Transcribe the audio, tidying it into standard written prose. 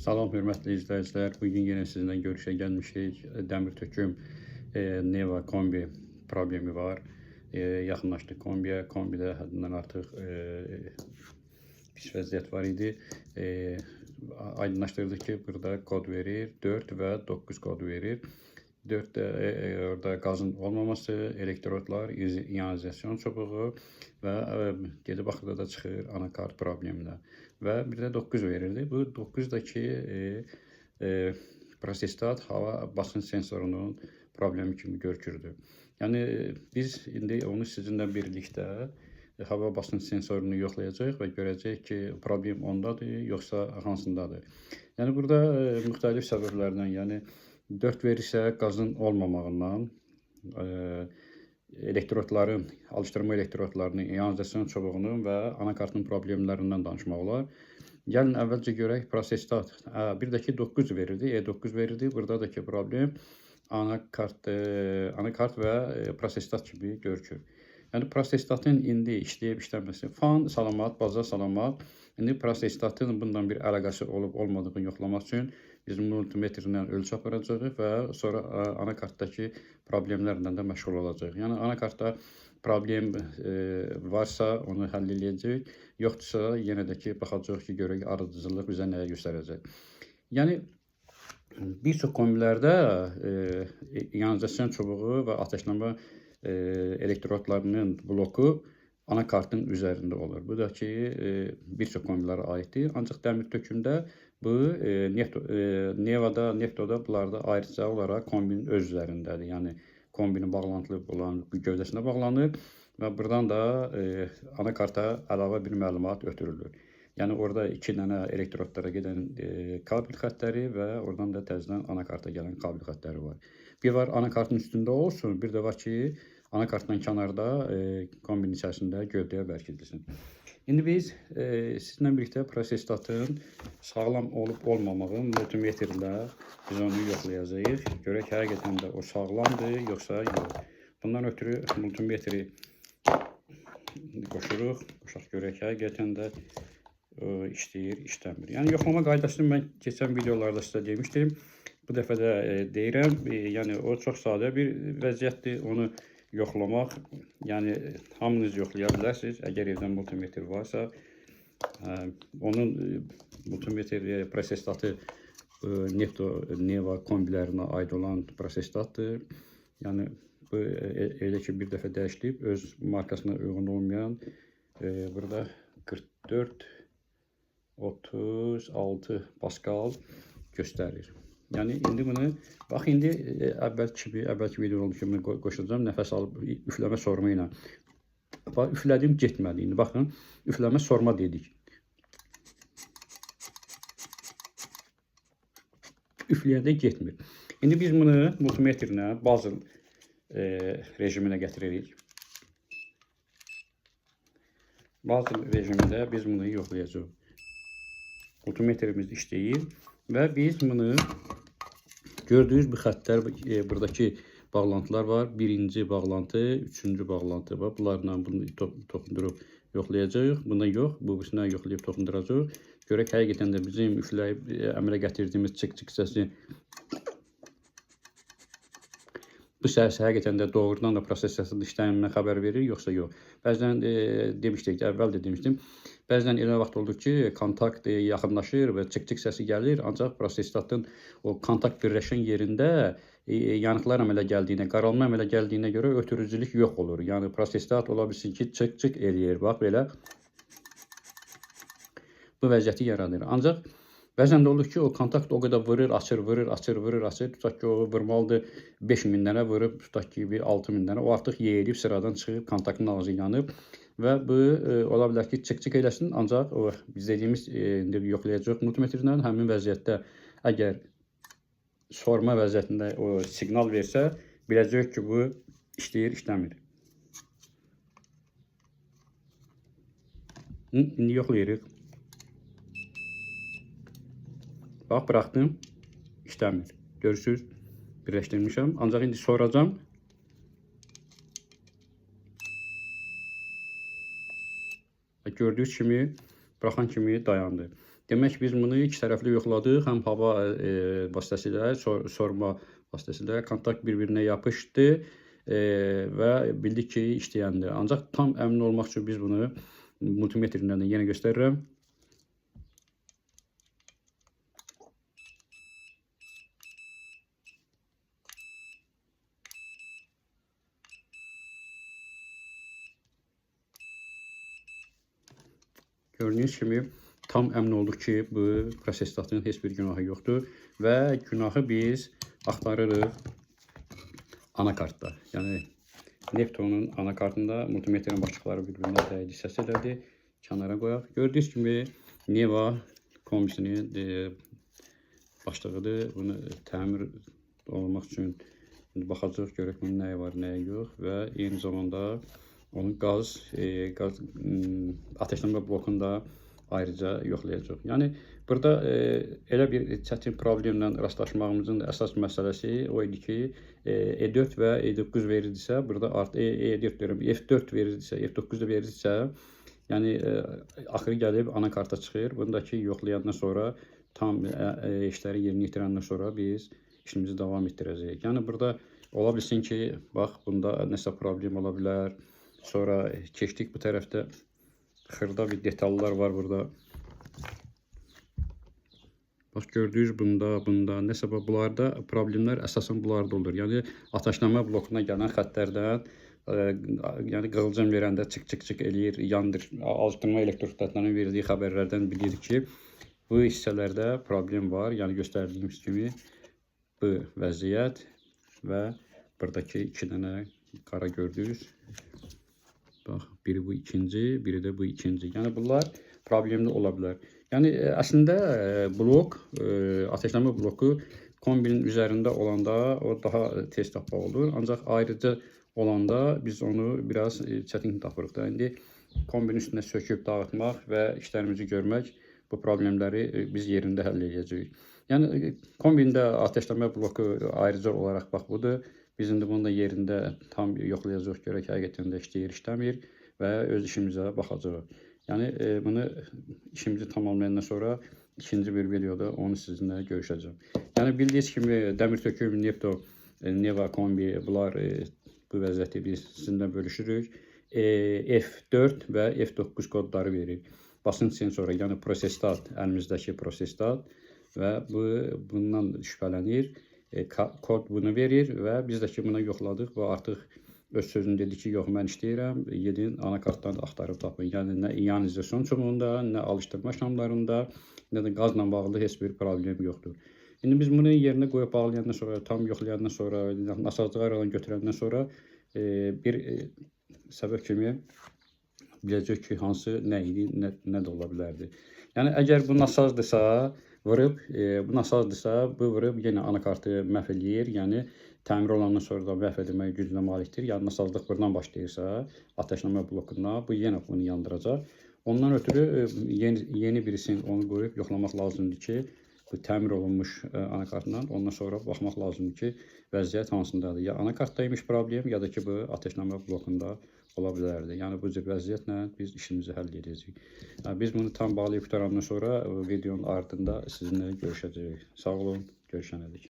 Salam hörmətli izləyicilər. Bu gün yenə sizinlə görüşə gəlmişik. Dəmir töküm Neva kombi problemi var. Yaxınlaşdıq kombiyə. Kombidə həddindən artıq pis vəziyyət var idi. Aydınlaşdırdıq ki, burada kod verir. 4 və 9 kod verir. 4 də orada qazın olmaması, elektrodlar, ionizasyon çubuğu və gedib axırda da çıxır anakart probleminə. Və bir də 9 verirdi. Bu 9-dakı prosestat hava basınc sensorunun problemi kimi görükürdü. Yəni biz indi onu sizinlə birlikdə hava basınc sensorunu yoxlayacağıq və görəcəyik ki, problem ondadır, yoxsa hansındadır. Yəni burada müxtəlif səbəblərdən, yəni 4 verirsə qazın olmamağından, elektrodların, alışdırma elektrodlarının, ionizasyon çubuğunun və anakartın problemlərindən danışmaq olar. Gəlin əvvəlcə görək prosestat. Bir də ki 9 verirdi, E9 verirdi. Burada da ki problem anakart, anakart və prosestat kimi görükür. Yəni prosestatın indi işləyib işləməsi, fan salamat, baza salamat. İndi prosestatın bundan bir əlaqəsi olub olmadığını yoxlamaq üçün biz multimetrlə ölçü aparacağıq və sonra anakartdakı problemlərlə də məşğul olacağıq. Yəni anakartda problem varsa onu həll eləyəcəyik, yoxdursa yenə də ki baxacağıq ki, görək ardıcıllıq bizə nəyə göstərəcək. Yəni bir çox kombilərdə ionizasyon çubuğu və ateşləmə elektrodlarının bloku anakartın üzərində olur. Bu da ki, bir çox kombilərə aiddir. Ancaq dəmir tökümdə bu Nevada, Neftoda bunlarda ayrıca olaraq kombinin öz üzərindədir. Yəni kombinin bağlantılı olan gövdəsinə bağlanır və buradan da anakarta əlavə bir məlumat ötürülür. Yəni orada iki dənə elektrodlara gedən kabel xəttləri və oradan da təzədən anakarta gələn kabel xəttləri var. Bir var anakartın üstündə olsun, bir də var ki, anakartdan kənarda kombinin içərisində gövdəyə bərkidilsin. İndi biz sizinlə birlikdə prosestatın sağlam olub olmamağı multimetrlə biz onu yoxlayacağıq. Görək həqiqətən də o sağlamdır, yoxsa yox. Bundan ötürü multimetri qoşuruq. Qoşaq görək həqiqətən də işləyir, işləmir. Yəni yoxlama qaydasını mən keçən videolarda sizə demişdim. Bu dəfə də deyirəm. Yəni o çox sadə bir vəziyyətdir. Onu yoxlamaq, yəni hamınız yoxlaya bilərsiniz. Əgər evdə multimetr varsa, onun multimetr prosestatı Nefto, Neva kombilərinə aid olan prosestatdır. Yəni bu elə ki bir dəfə dəyişilib, öz markasına uyğun olmayan burada 44 36 Pascal göstərir. Yəni indi bunu bax indi əvvəlki videoda kimi qoşacağam, nəfəs alıb üfləmə sorma ilə. Bax üflədim getmədi. İndi baxın, üfləmə sorma dedik. Üfləyəndə getmir. İndi biz bunu multimetrlə Basel rejiminə gətiririk. Basel rejimində biz bunu yoxlayacağıq. Multimetrimiz işləyir və biz bunu gördüyünüz bu xəttlər, buradakı bağlantılar var. Birinci bağlantı, üçüncü bağlantı var. Bunlarla bunu toxundurub yoxlayacağıq. Buna yox, bu birisine yoxlayıb toxunduracağıq. Görək həqiqətən də bizim üfləyib əmələ gətirdiyimiz çık-çık səsi, bu səs həqiqətən də doğrudan da prosessorun işləyiminə xəbər verir, yoxsa yox. Bəzən demişdik, əvvəl də demişdim. Bəzən elə vaxt olur ki, kontakt yaxınlaşır və çık-çık səsi gəlir, ancaq prosestatın o kontakt birləşən yerində yanıqlar əmələ gəldiyinə, qaralma əmələ gəldiyinə görə ötürücülük yox olur. Yəni prosestat ola bilsin ki, çık-çık eləyir. Bax belə bu vəziyyəti yaradır. Ancaq bəzən də olur ki, o kontakt o qədər vurur, açır, vurur, açır, vurur, açır. Tutaq ki, o vurmalıdır 5000 dənə, vurub tutaq ki, bir 6000 dənə. O artıq yeyilib, sıradan çıxıb, kontaktın ağzı yanıb və bu ola bilər ki, çık-çık eləsin, ancaq o biz dediyimiz indi yoxlayacağıq multimetrlə həmin vəziyyətdə əgər sorma vəziyyətində o siqnal versə, biləcəyik ki, bu işləyir, işləmir. İndi yoxlayırıq. Bax, buraxdım. İşləmir. Görürsünüz, birləşdirmişəm. Ancaq indi soracağam. Gördüyünüz kimi, buraxan kimi dayandı. Demək biz bunu iki tərəfli yoxladıq. Həm hava vasitəsilə, sorma vasitəsilə kontakt bir-birinə yapışdı və bildik ki, işləyəndir. Ancaq tam əmin olmaq üçün biz bunu multimetrlə də yenə göstərirəm. Gördüyünüz kimi tam əmin olduq ki, bu prosestatın heç bir günahı yoxdur və günahı biz axtarırıq anakartda. Yəni Neptunun anakartında multimetrin başlıqları bir-birinə dəydi, səs elədi. Kənara qoyaq. Gördüyünüz kimi Neva kombisinin başlığıdır. Bunu təmir olunmaq üçün indi baxacağıq, görək bunun nəyi var, nəyi yox və eyni zamanda onun qaz ateşlənmə blokunu da ayrıca yoxlayacağıq. Yəni burada elə bir çətin problemlə rastlaşmağımızın əsas məsələsi o idi ki, E4 və E9 verirdisə, burada art E4 deyirəm, F4 verirdisə, F9 da verirdisə, yəni axırı gəlib anakarta çıxır. Bundakı yoxlayandan sonra tam işləri yerinə yetirəndən sonra biz işimizi davam etdirəcəyik. Yəni burada ola bilsin ki, bax bunda nəsə problem ola bilər. Sonra keçdik bu tərəfdə xırda bir detallar var burada. Bax gördüyünüz bunda, bunda nəsə bunlarda problemlər əsasən bunlarda olur. Yəni ateşlənmə blokuna gələn xəttlərdən yəni qığılcım verəndə çık çık çık eləyir, yandır. Alışdırma elektrodlarının verdiyi xəbərlərdən bilirik ki, bu hissələrdə problem var. Yəni göstərdiyimiz kimi bu vəziyyət və buradakı iki dənə qara gördünüz. Bax, biri bu ikinci, biri də bu ikinci. Yəni bunlar problemli ola bilər. Yəni əslində blok, ateşlənmə bloku kombinin üzərində olanda o daha tez tapmaq olur. Ancaq ayrıca olanda biz onu biraz çətin tapırıq da. İndi kombinin üstünə söküb dağıtmaq və işlərimizi görmək bu problemləri biz yerində həll edəcəyik. Yəni kombində ateşlənmə bloku ayrıca olaraq bax budur. Biz indi bunu da yerində tam yoxlayacağıq, görək həqiqətən də işləyir, işləmir və öz işimizə baxacağıq. Yəni bunu işimizi tamamlayandan sonra ikinci bir videoda onu sizinlə görüşəcəm. Yəni bildiyiniz kimi dəmir töküm, Nepto, Neva kombi bunlar bu vəziyyəti biz sizinlə bölüşürük. F4 və F9 kodları verir. Basınc sensoru, yəni prosestat, əlimizdəki prosestat və bu bundan şübhələnir. Kod bunu verir və biz də ki bunu yoxladıq və artıq öz sözünü dedi ki, yox mən işləyirəm, gedin anakartdan axtarıb tapın. Yəni nə ionizasiyon çubuğunda, nə alışdırma şamlarında, nə də qazla bağlı heç bir problem yoxdur. İndi biz bunu yerinə qoyub bağlayandan sonra, tam yoxlayandan sonra, nasazlığı aradan götürəndən sonra bir səbəb kimi biləcək ki, hansı nə idi, nə də ola bilərdi. Yəni əgər bu nasazdırsa, vurub, bu nasazdırsa, bu vurub yenə anakartı məhv eləyir. Yəni təmir olandan sonra da məhv etmək gücünə malikdir. Yəni nasazlıq buradan başlayırsa, ateşlənmə blokundan bu yenə bunu yandıracaq. Ondan ötürü yeni birisini onu qoyub yoxlamaq lazımdır ki, bu təmir olunmuş anakartla ondan sonra baxmaq lazımdır ki, vəziyyət hansındadır. Ya anakartdaymış problem, ya da ki, bu ateşlənmə blokunda ola bilərdi. Yəni bu cür vəziyyətlə biz işimizi həll edəcəyik. Biz bunu tam bağlayıb qurtarandan sonra videonun ardında sizinlə görüşəcəyik. Sağ olun, görüşənədək.